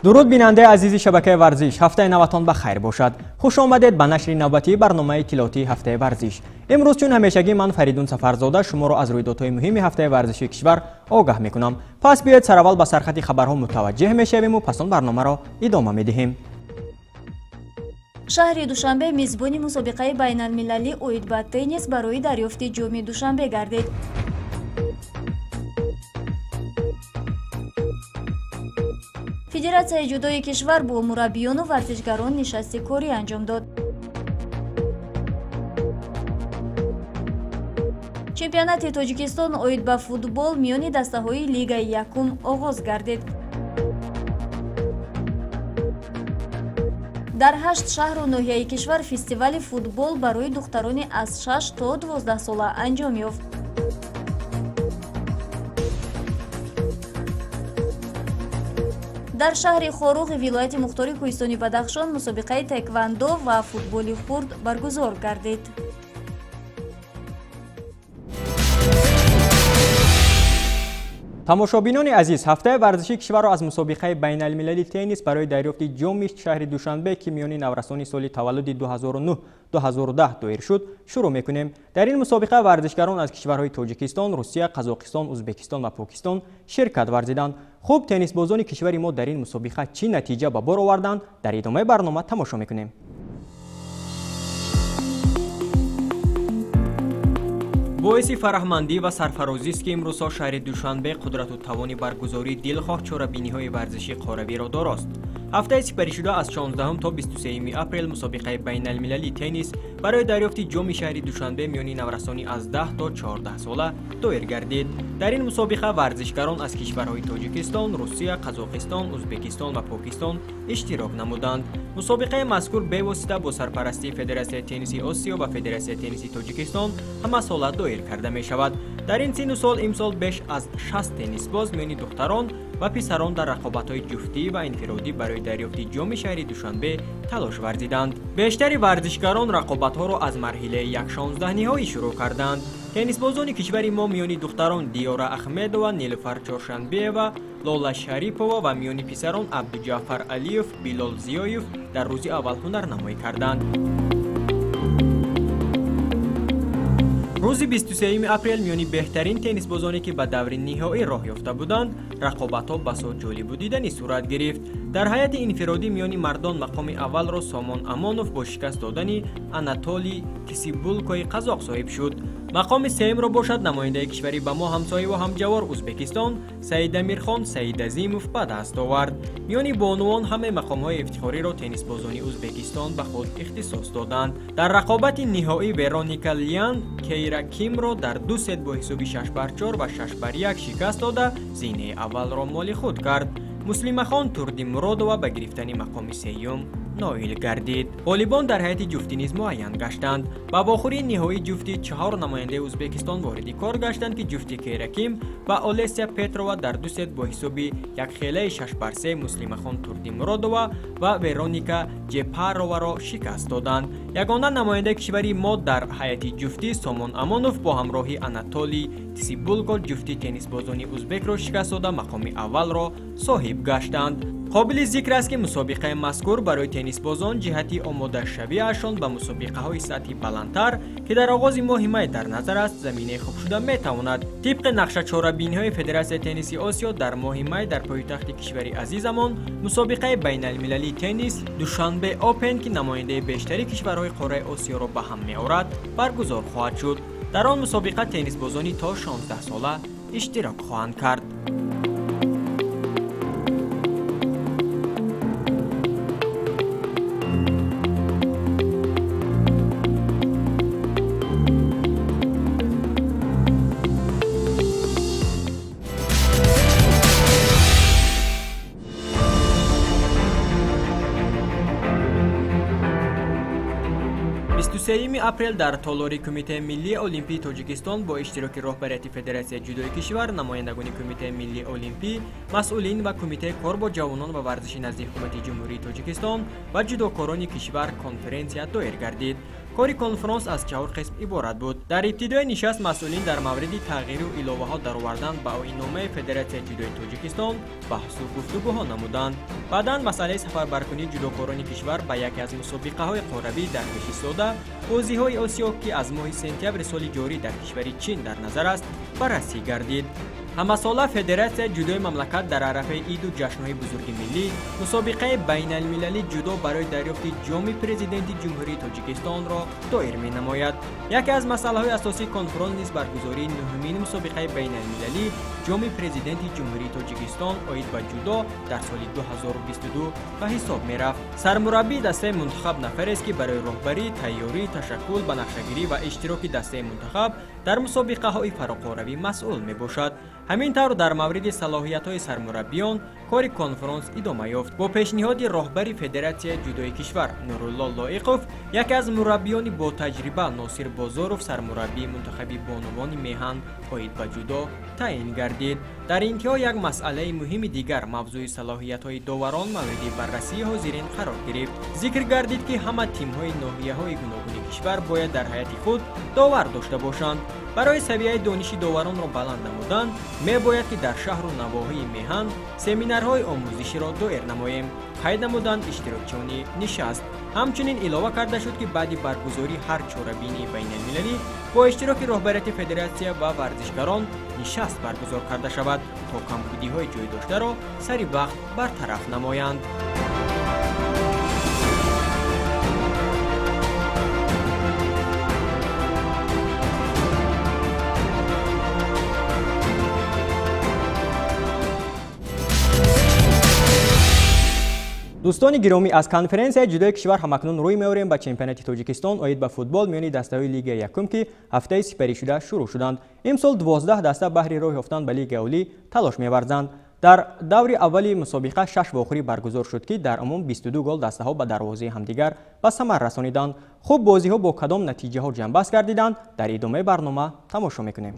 Дуруд бинандаи азизи шабакаи варзиш, ҳафтаи наватон ба хайр бошад. Хуш омадед ба нашри навбатии барномаи иттилоотии ҳафтаи варзиш. Имрӯз чун ҳамешагӣ ман Фаридун Сафарзода шуморо аз рӯйдодҳои муҳими ҳафтаи варзиши кишвар огаҳ мекунам. Пас биёед сараввал ба сархати хабарҳо мутаваҷҷеҳ мешавему пас он барномаро идома медиҳем. Шаҳри Душанбе мизбони мусобиқаи байналмилалӣ оид ба теннис барои дарёфти ҷоми Душанбе гардид. Федератсияи ҷудои кишвар бо мураббиёну варзишгарон нишасти корӣ анҷом дод. Чемпионати Тоҷикистон оид ба футбол миёни дастаҳои Лигаи якум оғоз гардид. Дар 8 шаҳру ноҳияи кишвар фестивали футбол барои духтарони аз 6 то 12 сола анҷом ёфт. Дар шаҳри Хоруғи вилояти мухтори Кӯҳистони Бадахшон мусобиқаи таеквондо ва футболи хурд баргузор гардид. Тамошобинони азиз, ҳафтаи варзиши кишварро аз мусобиқаи байналмилалии теннис барои дарёфти ҷоми шаҳри Душанбе, ки миёни наврасони соли таваллуди 2009-2010 доир шуд, шурӯъ мекунем. Дар ин мусобиқа варзишгарон аз кишварҳои Тоҷикистон, Русия, Қазоқистон, Узбекистон ва Покистон ширкат варзиданд. Хуб, теннисбозони кишвари мо дар ин мусобиқа чӣ натиҷа ба бор оварданд, дар идомаи барнома тамошо мекунем. Боиси фараҳмандӣ ва сарфарозист, ки имрӯзҳо шаҳри Душанбе қудрату тавони баргузории дилхоҳ чорабиниҳои варзиши қоравиро дорост. Ҳафтаи сипаришуда аз 16 то 23 апрел мусобиқаи байналмилалии теннис барои дарёфти ҷоми шаҳри Душанбе миёни наврасони аз 10 то 14 сола доир гардид. Дар ин мусобиқа варзишгарон аз кишварҳои Тоҷикистон, Русия, Қазоқистон, Узбекистон ва Покистон иштирок намуданд. Мусобиқаи мазкур бевосита бо сарпарастии Федератсияи тенниси Осиё ва Федератсияи тенниси Тоҷикистон ҳамасола доир карда мешавад. Дар ин сину сол имсол беш аз 60 теннисбоз миёни духтарон ва писарон дар рақобатҳои ҷуфтӣ ва инфиродӣ барои дарёфти ҷоми шаҳри Душанбе талош варзиданд. Бештари варзишгарон рақобатҳоро аз марҳилаи 1/16 ниҳоӣ шурӯъ карданд. Теннисбозони кишвари мо миёни духтарон Диёра Ахмедова, Нилуфар Чоршанбеева, Лола Шарипова ва миёни писарон Абдуҷафар Алиев, Билол Зиёев дар рӯзи аввал ҳунарнамоӣ карданд. Рӯзи 23 апрел миёни беҳтарин теннисбозоне, ки ба даври ниҳоӣ роҳ ёфта буданд, рақобатҳо басо ҷолибу диданӣ сурат гирифт. Дар ҳайати инфиродӣ миёни мардон мақоми аввалро Сомон Амонов бо шикаст додани Анатолий Кисибулкои қазоқ соҳиб шуд. Мақоми сеюмро бошад намояндаи кишвари ба мо ҳамсоя ва ҳамҷавор Узбекистон Саидамирхон Саидазимов ба даст овард. Миёни бонувон ҳамаи мақомҳои ифтихориро теннисбозони Узбекистон ба худ ихтисос доданд. Дар рақобати ниҳоӣ Вероника Лиан Кейра Кимро дар ду сет бо ҳисоби 6-4 ва 6-1 шикаст дода, зинаи аввалро моли худ кард. Муслимахон Турдимуродова ба гирифтани мақоми сеюм ноил гардид. Ғолибон дар ҳайати ҷуфтӣ низ муайян гаштанд. Ба вохӯрии ниҳоии ҷуфтӣ 4 намояндаи Узбекистон вориди кор гаштанд, ки ҷуфти Кейраким ва Олесия Петрова дар ду сет бо ҳисоби якхелаи 6-3 Муслимахон Турдимуродова ва Вероника Ҷепароваро шикаст доданд. Ягона намояндаи кишвари мо дар ҳайати ҷуфтӣ Сомон Амонов бо ҳамроҳи Анатолий Тисибулко ҷуфти теннисбозони узбекро шикаст дода, мақоми аввалро соҳиб гаштанд. Қобили зикр аст, ки мусобиқаи мазкур барои теннисбозон ҷиҳати омодашавиашон ба мусобиқаҳои сатҳи баландтар, ки дар оғози моҳи май дар назар аст, заминаи хуб шуда метавонад. Тибқи нақша чорабиниҳои Федератсияи тенниси Осиё дар моҳи май дар пойтахти кишвари азизамон мусобиқаи байналмилалии теннис Душанбе Опен, ки намояндаи бештари кишварҳои қораи Осиёро ба ҳам меорад, баргузор хоҳад шуд. Дар он мусобиқа теннисбозони то 16 сола иштирок хоҳанд кард. Апрел дар толори Кумитаи миллии Олимпии Тоҷикистон бо иштироки роҳбарияти Федератсияи ҷудои кишвар, намояндагони Кумитаи миллии Олимпӣ, масъулин ва Кумитаи кор бо ҷавонон ва варзиши назди Ҳукумати Ҷумҳурии Тоҷикистон ва ҷудокорони кишвар конференсия доир гардид. Кори конфронс аз 4 қисм иборат буд. Дар ибтидои нишаст масъулин дар мавриди тағйиру иловаҳо даровардан ба оинномаи Федератсияи ҷудои Тоҷикистон баҳсу гуфтугӯҳо намуданд. Баъдан масъалаи сафарбаркунии ҷудокорони кишвар ба яке аз мусобиқаҳои қорравӣ дар пеш истода бозиҳои Осиё, ки аз моҳи сентябри соли ҷорӣ дар кишвари Чин дар назар аст, баррасӣ гардид. Ҳамасола Федератсияи ҷудои мамлакат дар арафаи иду ҷашнҳои бузурги миллӣ мусобиқаи байналмилалӣ ҷудо барои дарёфти ҷоми президенти Ҷумҳурии Тоҷикистонро доир менамояд. Яке аз масъалаҳои асосии конфронс низ баргузории нуҳумин мусобиқаи байналмилалӣ ҷоми президенти Ҷумҳурии Тоҷикистон оид ба ҷудо дар соли 2022 ба ҳисоб мерафт. Сармураббии дастаи мунтахаб нафарест, ки барои роҳбарӣ, тайёрӣ, ташаккул, ба нақшагирӣ ва иштироки дастаи мунтахаб дар мусобиқаҳои фароқоравӣ масъул мебошад. Ҳамин тавр дар мавриди салоҳиятҳои сармураббиён кори конфронс идома ёфт. Бо пешниҳоди роҳбари Федератсияи ҷудои кишвар Нурулло Лоиқов, яке аз мураббиёни ботаҷриба Носир Бозоров сармураббии мунтахаби бонувони меҳан оид ба ҷудо таъин гардид. Дар интиҳо як масъалаи муҳими дигар мавзӯи салоҳиятҳои доварон мавриди баррасии ҳозирин қарор гирифт. Зикр гардид, ки ҳама тимҳои ноҳияҳои гуногуни кишвар бояд дар ҳайати худ довар дошта бошанд. Барои савияи дониши доваронро баланд намудан мебояд, ки дар шаҳру навоҳии меҳан семинарҳои омӯзиширо доир намоем, қайд намуданд иштирокчиёни нишаст. Ҳамчунин илова карда шуд, ки баъди баргузории ҳар чорабинии байналмилалӣ бо иштироки роҳбарияти федератсия ва варзишгарон нишаст баргузор карда шавад, то камбудиҳои ҷой доштаро сари вақт бартараф намоянд. Дӯстони гиромӣ, аз конференсияи ҷудои кишвар ҳамакнун рӯй меорем ба чемпионати Тоҷикистон оид ба футбол миёни дастаҳои Лигаи якум, ки ҳафтаи сипаришуда шурӯъ шуданд. Имсол 12 даста баҳри роҳ ёфтан ба Лигаи олӣ талош меварзанд. Дар даври аввали мусобиқа 6 вохӯрӣ баргузор шуд, ки дар умум 22 гол дастаҳо ба дарвозаи ҳамдигар ба самар расониданд. Хуб, бозиҳо бо кадом натиҷаҳо ҷамъбаст гардиданд, дар идомаи барнома тамошо мекунем.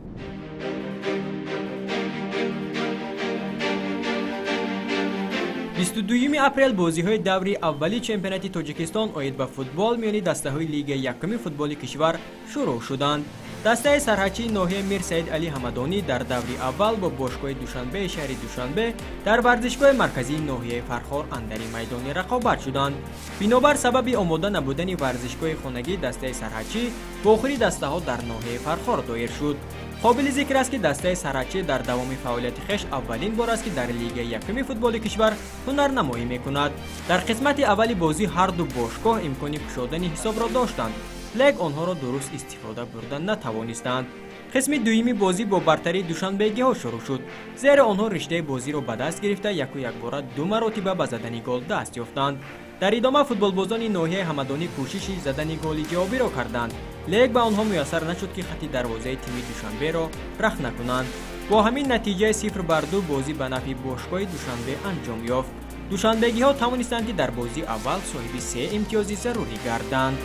22 апрел бозиҳои даври аввали чемпионати Тоҷикистон оид ба футбол миёни дастаҳои Лигаи якуми футболи кишвар шурӯъ шуданд. Дастаи сарҳадчии ноҳияи Мир Саид Али Ҳамадонӣ дар даври аввал бо бошгоҳи Душанбеи шаҳри Душанбе дар варзишгоҳи марказии ноҳияи Фархор андари майдони рақобат шуданд. Бинобар сабаби омода набудани варзишгоҳи хонагии дастаи сарҳадчӣ, вохӯри дастаҳо дар ноҳияи Фархор доир шуд. Қобили зикр аст, ки дастаи сарҳадчӣ дар давоми фаъолияти хеш аввалин бор аст, ки дар Лигаи якуми футболи кишвар ҳунарнамоӣ мекунад. Дар қисмати аввали бозӣ ҳар ду бошгоҳ имкони кушодани ҳисобро доштанд, лек онҳоро дуруст истифода бурда натавонистанд. Қисми дуюми бозӣ бо бартарии душанбегиҳо шурӯъ шуд, зеро онҳо риштаи бозиро ба даст гирифта яку якбора ду маротиба ба задани гол даст ёфтанд. Дар идома футболбозони ноҳияи Ҳамадонӣ кӯшиши задани голи ҷавобиро карданд, лек ба онҳо муяссар нашуд, ки хати дарвозаи тими Душанберо рахт накунанд. Бо ҳамин натиҷаи 0-2 бозӣ ба нафъи бошгоҳи Душанбе анҷом ёфт. Душанбегиҳо тавонистанд, ки дар бозии аввал соҳиби 3 имтиёзи зарурӣ гарданд.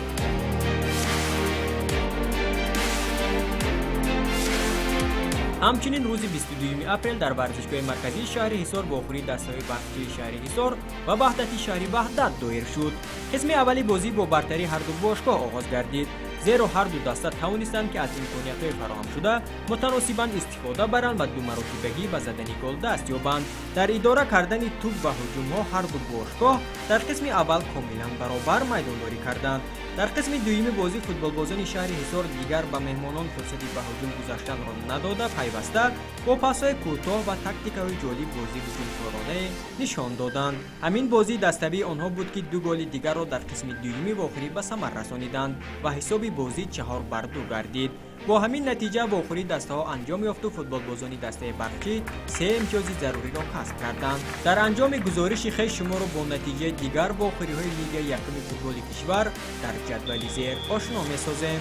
Ҳамчунин рӯзи 22 апрел дар варзишгоҳи марказии шаҳри Ҳисор вохӯрии дастаҳои Барқчии шаҳри Ҳисор ва Ваҳдати шаҳри Ваҳдат доир шуд. Қисми аввали бозӣ бо бартарии ҳарду бошгоҳ оғоз гардид, зеро ҳарду даста тавонистанд, ки аз имкониятҳои фароҳамшуда мутаносибан истифода баранд ва думаротибагӣ ба задани гол даст ёбанд. Дар идора кардани тӯб ва ҳуҷумҳо ҳарду бошгоҳ дар қисми аввал комилан баробар майдондорӣ карданд. Дар қисми дуюми бозӣ футболбозони шаҳри Ҳисор дигар ба меҳмонон фурсати ба ҳуҷум гузаштанро надода, пайваста бо пасҳои кӯтоҳ ва тактикаҳои ҷолиб бозии ҳуҷумкоронае нишон доданд. Ҳамин бозии даставии онҳо буд, ки ду голи дигарро дар қисми дуюми вохӯрӣ ба самар расониданд ва ҳисоби бозӣ 4-2 гардид. Бо ҳамин натиҷа вохӯрии дастаҳо анҷом ёфту футболбозони дастаи Барқчӣ 3 имтиёзи заруриро касб карданд. Дар анҷоми гузориши хеш шуморо бо натиҷаи дигар вохӯриҳои Лигаи якуми футболи кишвар дар ҷадвали зер ошно месозем.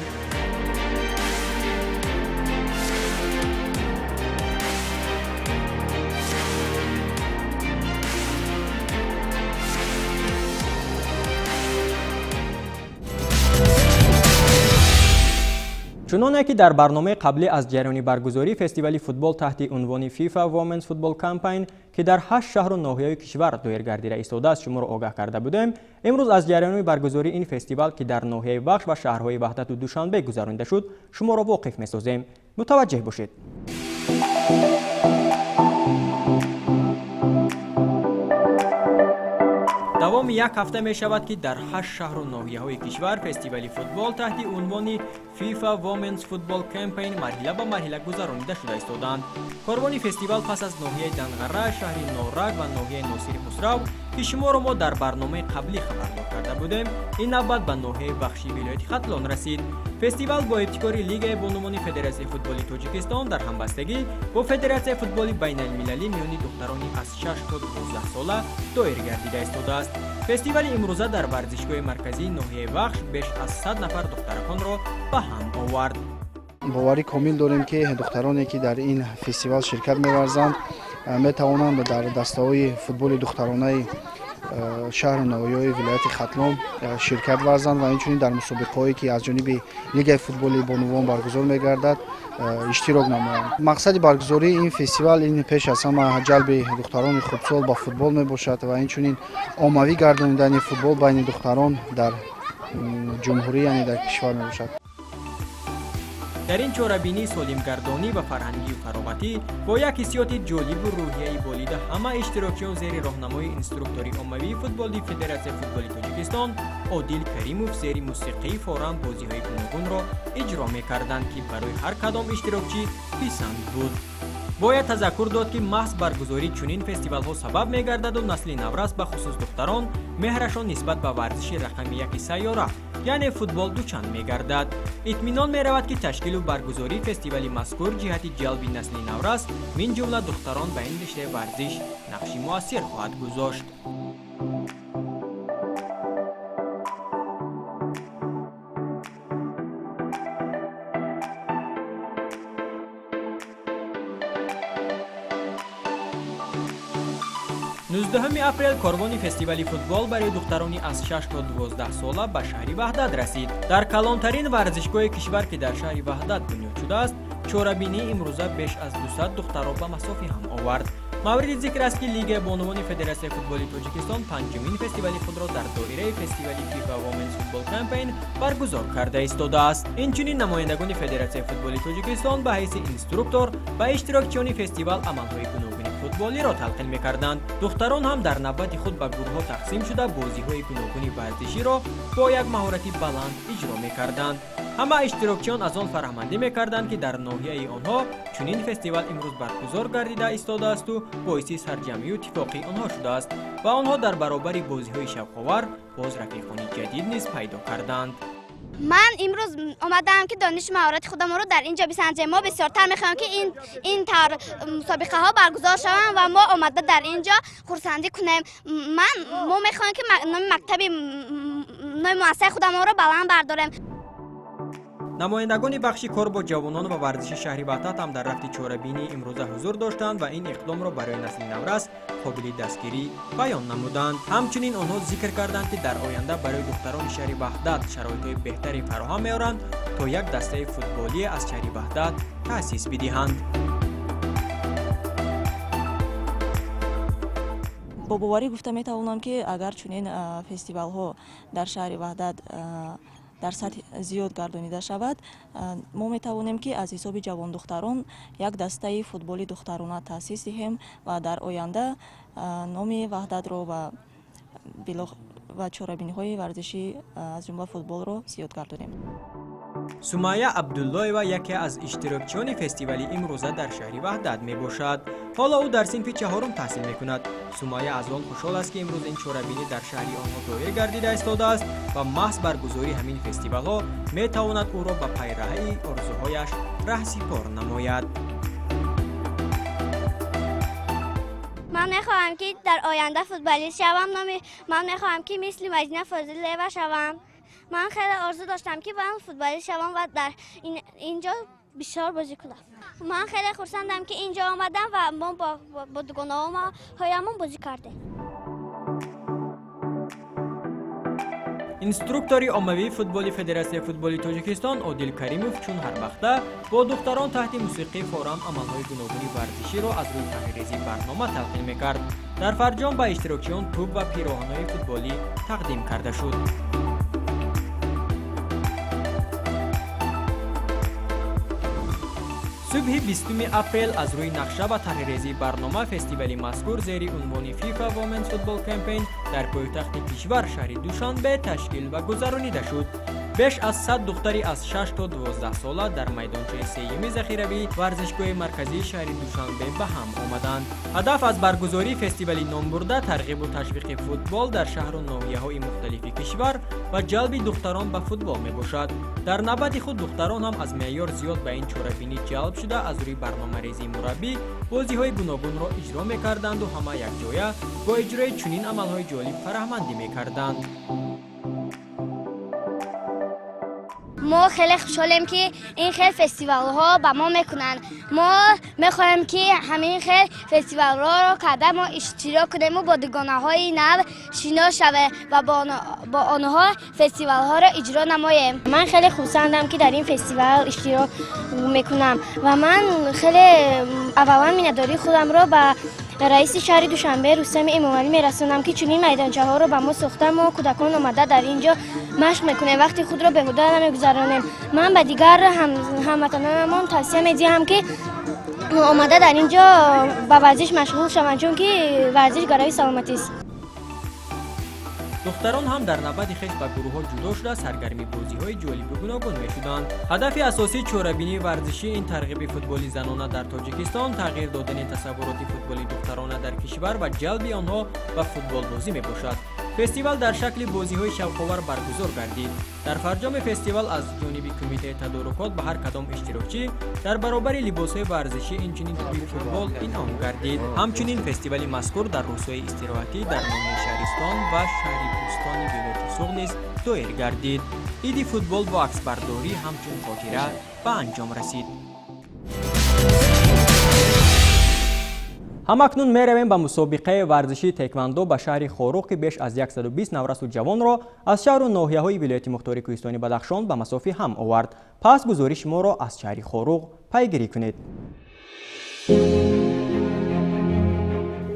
Чуноне ки дар барномаи қаблӣ аз ҷараёни баргузории фестивали футбол таҳти унвони FIFA Women's Football Campaign, ки дар 8 шаҳру ноҳияҳои кишвар доир гардида истодааст, шуморо огаҳ карда будем, имрӯз аз ҷараёни баргузории ин фестивал, ки дар ноҳияи Вахш ва шаҳрҳои Ваҳдату Душанбе гузаронида шуд, шуморо воқиф месозем. Мутаваҷҷеҳ бошед. Давоми як ҳафта мешавад, ки дар 8 шаҳру ноҳияҳои кишвар фестивали футбол таҳти унвони FIFA Women's Football Campaign марҳила ба марҳила гузаронида шуда истодаанд. Корвони фестивал пас аз ноҳияи Данғара, шаҳри Норак ва ноҳияи Носири Хусрав, ки шуморо мо дар барномаи қаблӣ хабардор карда будем, ин навбат ба ноҳияи Вахши вилояти Хатлон расид. Фестивал бо ибтикори Лигаи бонувони Федератсияи футболи Тоҷикистон дар ҳамбастагӣ бо Федератсияи футболи байналмилалӣ миёни духтарони аз 6 то 12 сола доир гардида истодааст. Фестивали имрӯза дар варзишгоҳи марказии ноҳияи Вахш беш аз 100 нафар духтараконро ба ҳам овард. Боварӣ комил дорем, ки духтароне, ки дар ин фестивал ширкат меварзанд, метавонанд дар дастаҳои футболи духтаронаи шаҳру ноҳияҳои вилояти Хатлон ширкат варзанд ва инчунин дар мусобиқаҳое, ки аз ҷониби Лигаи футболи бонувон баргузор мегардад, иштирок намоянд. Мақсади баргузории ин фестивал ин пеш аз ҳама ҷалби духтарони хурдсол ба футбол мебошад ва инчунин оммавӣ гардонидани футбол байни духтарон дар ҷумҳурӣ, яъне дар кишвар мебошад. Дар ин чорабинии солимгардонӣ ва фарҳангию фароғатӣ бо як ҳиссиёти ҷолибу рӯҳияи болида ҳама иштирокчиён зери роҳнамои инструктори оммавии футболи Федератсияи футболи Тоҷикистон Одил Каримов зери мусиқии форам бозиҳои гуногунро иҷро мекарданд, ки барои ҳар кадом иштирокчӣ писанд буд. Бояд тазаккур дод, ки маҳз баргузории чунин фестивалҳо сабаб мегардаду насли наврас, ба хусус духтарон, меҳрашон нисбат ба варзиши рақами яки сайёра, яъне футбол, дучанд мегардад. Итминон меравад, ки ташкилу баргузории фестивали мазкур ҷиҳати ҷалби насли наврас, мин ҷумла духтарон, ба ин риштаи варзиш нақши муассир хоҳад гузошт. 19 апрел корвони фестивали футбол барои духтарони аз 6 то 12 сола ба шаҳри Ваҳдат расид. Дар калонтарин варзишгоҳи кишвар, ки дар шаҳри Ваҳдат бунёд шудааст, чорабинии имрӯза беш аз 200 духтарро ба масофи ҳам овард. Мавриди зикр аст, ки Лигаи бонувони Федератсияи футболи Тоҷикистон панҷумин фестивали худро дар доираи фестивали FIFA Women's Football Campaign баргузор карда истодааст. Инчунин намояндагони Федератсияи футболи Тоҷикистон ба ҳайси инструктор ба иштирокчиёни фестивал амалҳои гуногуни футболиро талқин мекарданд. Духтарон ҳам дар навбати худ ба гурӯҳҳо тақсим шуда, бозиҳои гуногуни варзиширо бо як маҳорати баланд иҷро мекарданд. Ҳама иштирокчиён аз он фараҳмандӣ мекарданд, ки дар ноҳияи онҳо чунин фестивал имрӯз баргузор гардида истодаасту боиси сарҷамъию иттифоқии онҳо шудааст ва онҳо дар баробари бозиҳои шавқовар боз рафиқони ҷадид низ пайдо карданд. Ман имрӯз омадаам, ки донишу маҳорати худамонро дар ин ҷо бисанҷем. Мо бисёртар мехоҳем, ки ин тавр мусобиқаҳо баргузор шаванд ва мо омада дар ин ҷо хурсандӣ кунем. Мо мехоҳем, ки номи мактаби, номи муассисаи худамонро баланд бардорем. Намояндагони бахши кор бо ҷавонон ва варзиши шаҳри Ваҳдат ҳам дар рафти чорабинии имрӯза ҳузур доштанд ва ин иқдомро барои насли наврас қобили дастгирӣ баён намуданд. Ҳамчунин онҳо зикр карданд, ки дар оянда барои духтарони шаҳри Ваҳдат шароитҳои беҳтаре фароҳам меоранд, то як дастаи футболие аз шаҳри Ваҳдат таъсис бидиҳанд. Бо боварӣ гуфта метавонам, ки агар чунин фестивалҳо дар шаҳри Ваҳдат дар сатҳ зиёд гардонида шавад, мо метавонем, ки аз ҳисоби ҷавондухтарон як дастаи футболи духтарона таъсис диҳем ва дар оянда номи Ваҳдатро ва чорабиниҳои варзишӣ, аз ҷумла футболро, зиёд гардонем. Сумайя Абдуллоева яке аз иштирокчиёни фестивали имрӯза дар шаҳри Ваҳдат мебошад. Ҳоло ӯ дар синфи чаҳорум таҳсил мекунад. Сумайя аз он хушҳол аст, ки имрӯз ин чорабинӣ дар шаҳри онҳо доир гардида истодааст ва маҳз баргузории ҳамин фестивалҳо метавонад ӯро ба пайраҳаи орзуҳояш раҳсипор намояд. Ман мехоҳам, ки дар оянда футболист шавам. Ман мехоҳам, ки мисли Мадина Фозилева шавам. Ман хеле орзу доштам, ки ман футболист шавам ва дар инҷо бисёр бозӣ кунам. Ман хеле хурсандам, ки инҷо омадам ва мо бо дугонаҳоямон бозӣ кардем. Инструктори оммавии футболи Федератсияи футболи Тоҷикистон Одил Каримов чун ҳар вақта бо духтарон таҳти мусиқии форам амалҳои гуногуни варзиширо аз рӯи таҳриррезии барнома талқин мекард. Дар фарҷом ба иштирокчиён тӯб ва пироҳанҳои футболӣ тақдим карда шуд. Субҳи 20 апрел аз рӯи нақша ва таҳриррезии барнома фестивали мазкур зери унвони FIFA Women's Football Campaign дар пойтахти кишвар шаҳри Душанбе ташкил ва гузаронида шуд. Беш аз 100 духтари аз 6 то 12 сола дар майдончаи сеюми захиравии варзишгоҳи марказии шаҳри Душанбе ба ҳам омаданд. Ҳадаф аз баргузории фестивали номбурда тарғибу ташвиқи футбол дар шаҳру ноҳияҳои мухталифи кишвар ва ҷалби духтарон ба футбол мебошад. Дар навбати худ духтарон ҳам аз меъёр зиёд ба ин чорабинӣ ҷалб шуда аз рӯи барномарезии мураббӣ бозиҳои гуногунро иҷро мекарданду ҳама якҷоя бо иҷрои чунин амалҳои ҷолиб фараҳмандӣ мекарданд. Мо хеле хушҳолем, ки ин хел фестивалҳо ба мо мекунанд. Мо мехоҳем, ки ҳамин хел фестивалҳоро карда мо иштирок кунему бо дугонаҳои нав шинос шавем ва бо онҳо фестивалҳоро иҷро намоем. Ман хеле хурсандам, ки дар ин фестивал иштирок мекунам ва ман хеле аввалан миннатдории худамро ба раиси шаҳри Душанбе Рустами Эмомалӣ мерасонам, ки чунин майдончаҳоро ба мо сохта, мо кӯдакон омада дар ин ҷо машқ мекунем, вақти худро беҳуда намегузаронем. Ман ба дигар ҳамватанонамон тавсия медиҳам, ки омада дар ин ҷо ба варзиш машғул шаванд, чунки варзиш гарави саломатист. Духтарон ҳам дар навбати хеш ба гурӯҳҳо ҷудо шуда саргарми бозиҳои ҷолибу гуногун мешуданд. Ҳадафи асосии чорабинии варзишӣ ин тарғиби футболи занона дар Тоҷикистон, тағйир додани тасаввуроти футболи духтарона дар кишвар ва ҷалби онҳо ба футболбозӣ мебошад. Фестивал дар шакли бозиҳои шавқовар баргузор гардид. Дар фарҷоми фестивал аз ҷониби кумитаи тадорукот ба ҳар кадом иштирокчӣ дар баробари либосҳои варзишӣ инчунин тӯби футбол инъом гардид. Ҳамчунин фестивали мазкур дар рӯзҳои истироҳатӣ дар ноҳияи Шаҳристон ва шаҳри Бӯстони вилояти Суғд низ доир гардид. Иди футбол бо аксбардорӣ ҳамчун хотира ба анҷом расид. Ҳамакнун меравем ба мусобиқаи варзишии теквандо ба шаҳри Хоруғ, ки беш аз 120 наврасу ҷавонро аз шаҳру ноҳияҳои вилояти мухтори Кӯҳистони Бадахшон ба масофи ҳам овард. Пас гузориши моро аз шаҳри Хоруғ пайгирӣ кунед.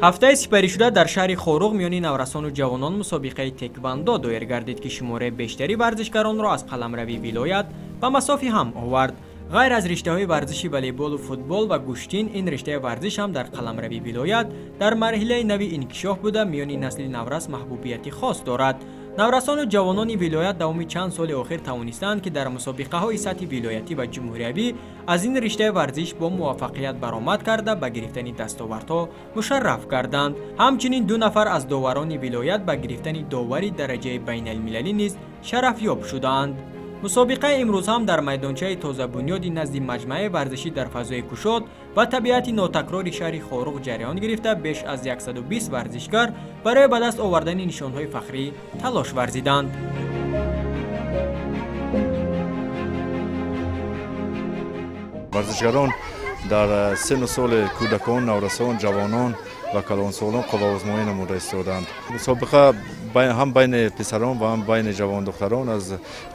Ҳафтаи сипаришуда дар шаҳри Хоруғ миёни наврасону ҷавонон мусобиқаи теквандо доир гардид, ки шумораи бештари варзишгаронро аз қаламрави вилоят ба масофи ҳам овард. Ғайр аз риштаҳои варзиши волейболу футбол ва гӯштин, ин риштаи варзиш ҳам дар қаламрави вилоят дар марҳилаи нави инкишоф буда миёни насли наврас маҳбубияти хос дорад. Наврасону ҷавонони вилоят давоми чанд соли охир тавонистанд, ки дар мусобиқаҳои сатҳи вилоятӣ ва ҷумҳуриявӣ аз ин риштаи варзиш бо муваффақият баромад карда ба гирифтани дастовардҳо мушарраф гарданд. Ҳамчунин 2 нафар аз доварони вилоят ба гирифтани довари дараҷаи байналмилалӣ низ шарафёб шудаанд. Мусобиқаи имрӯз ҳам дар майдончаи тозабунёди назди маҷмааи варзишӣ дар фазои кушод ва табиати нотакрори шаҳри Хоруғ ҷараён гирифта беш аз 120 варзишгар барои ба даст овардани нишонҳои фахрӣ талош варзиданд. Варзишгарон дар синну соли кӯдакон, наврасон, ҷавонон ва калонсолон қувваозмоӣ намуда истоданд. Мусобиқа ҳам байни писарон ва ҳам байни ҷавондухтарон аз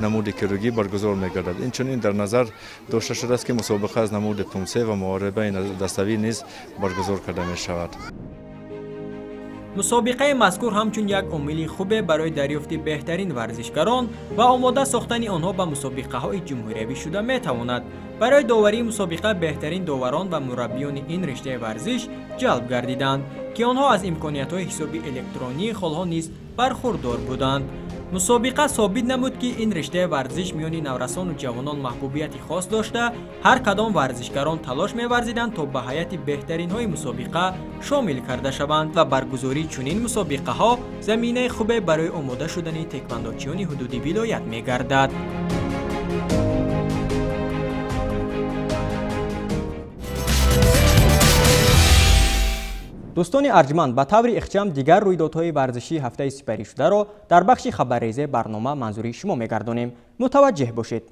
намуди кирӯгӣ баргузор мегардад. Инчунин дар назар дошта шудааст, ки мусобиқа аз намуди пумсе ва муҳорибаи даставӣ низ баргузор карда мешавад. Мусобиқаи мазкур ҳамчун як омили хубе барои дарёфти беҳтарин варзишгарон ва омода сохтани онҳо ба мусобиқаҳои ҷумҳуриявӣ шуда метавонад. Барои доварии мусобиқа беҳтарин доварон ва мураббиёни ин риштаи варзиш ҷалб гардиданд, ки онҳо аз имкониятҳои ҳисоби электронии холҳо низ бархурдор буданд. Мусобиқа собит намуд, ки ин риштаи варзиш миёни наврасону ҷавонон маҳбубияти хос дошта, ҳар кадом варзишгарон талош меварзиданд, то ба ҳайати беҳтаринҳои мусобиқа шомил карда шаванд ва баргузории чунин мусобиқаҳо заминаи хубе барои омода шудани теквандочиёни ҳудуди вилоят мегардад. Дӯстони арҷманд, ба таври ихчам дигар рӯйдодҳои варзишии ҳафтаи сипаришударо дар бахши хабаррезаи барнома манзури шумо мегардонем. Мутаваҷҷеҳ бошед.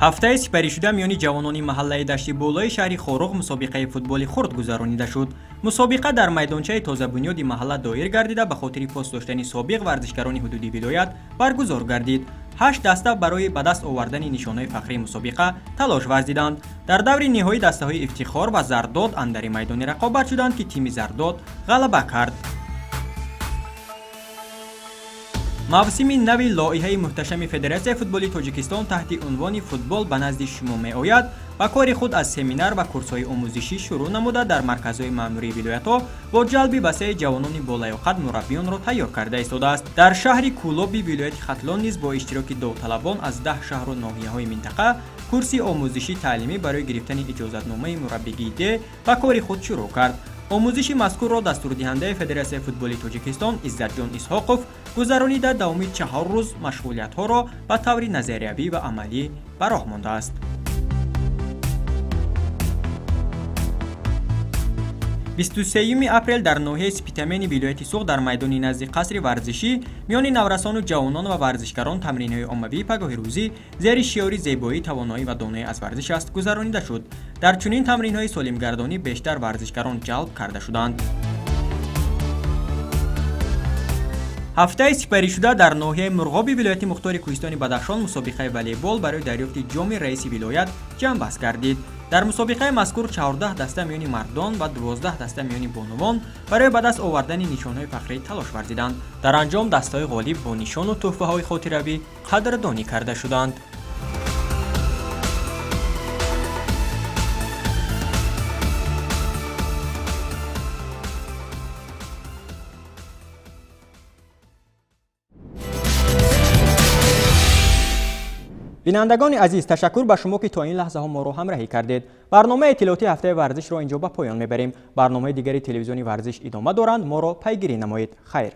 Ҳафтаи сипаришуда миёни ҷавонони маҳаллаи Дашти Болои шаҳри Хоруғ мусобиқаи футболи хурд гузаронида шуд. Мусобиқа дар майдончаи тозабунёди маҳалла доир гардида, ба хотири пос доштани собиқ варзишгарони ҳудуди вилоят баргузор гардид. 8 даста барои ба даст овардани нишонҳои фахрии мусобиқа талош варзиданд. Дар даври ниҳоӣ дастаҳои Ифтихор ва Зардод андари майдони рақобат шуданд, ки тими Зардод ғалаба кард. Мавсими нави лоиҳаи муҳташами Федератсияи футболи Тоҷикистон таҳти унвони «Футбол ба назди шумо меояд» ба кори худ аз семинар ва курсҳои омӯзишӣ шурӯъ намуда, дар марказҳои маъмурии вилоятҳо бо ҷалби васеи ҷавонони болаёқат мураббиёнро тайёр карда истодааст. Дар шаҳри Кӯлоби вилояти Хатлон низ бо иштироки довталабон аз 10 шаҳру ноҳияҳои минтақа курси омӯзишӣ таълимӣ барои гирифтани иҷозатномаи мураббигии Д ба кори худ шурӯъ кард. Омӯзиши мазкурро дастурдиҳандаи Федератсияи футболи Тоҷикистон Иззатҷон Исҳоқов гузаронида, давоми 4 рӯз машғулиятҳоро ба таври назариявӣ ва амалӣ ба роҳ мондааст. 23 апрел дар ноҳияи Спитамени вилояти Суғд дар майдони назди қасри варзишӣ миёни наврасону ҷавонон ва варзишгарон тамринҳои оммавии пагоҳи рӯзӣ зери шиори «Зебоӣ, тавоноӣ ва доноӣ аз варзиш аст» гузаронида шуд. Дар чунин тамринҳои солимгардонӣ бештар варзишгарон ҷалб карда шуданд. Ҳафтаи сипаришуда дар ноҳияи Мурғоби вилояти мухтори кӯҳистони Бадахшон мусобиқаи волейбол барои дарёфти ҷоми раиси вилоят ҷамъбаст гардид. Дар мусобиқаи мазкур 14 даста миёни мардон ва 12 даста миёни бонувон барои ба даст овардани нишонҳои фахрӣ талош варзиданд. Дар анҷом дастаҳои ғолиб бо нишону тӯҳфаҳои хотиравӣ қадрдонӣ карда шуданд. Бинандагони азиз, ташаккур ба шумо, ки то ин лаҳзаҳо моро ҳамроҳӣ кардед. Барномаи иттилоотии ҳафтаи варзишро инҷо ба поён мебарем. Барномаи дигари телевизиони варзиш идома доранд. Моро пайгирӣ намоед. Хайр.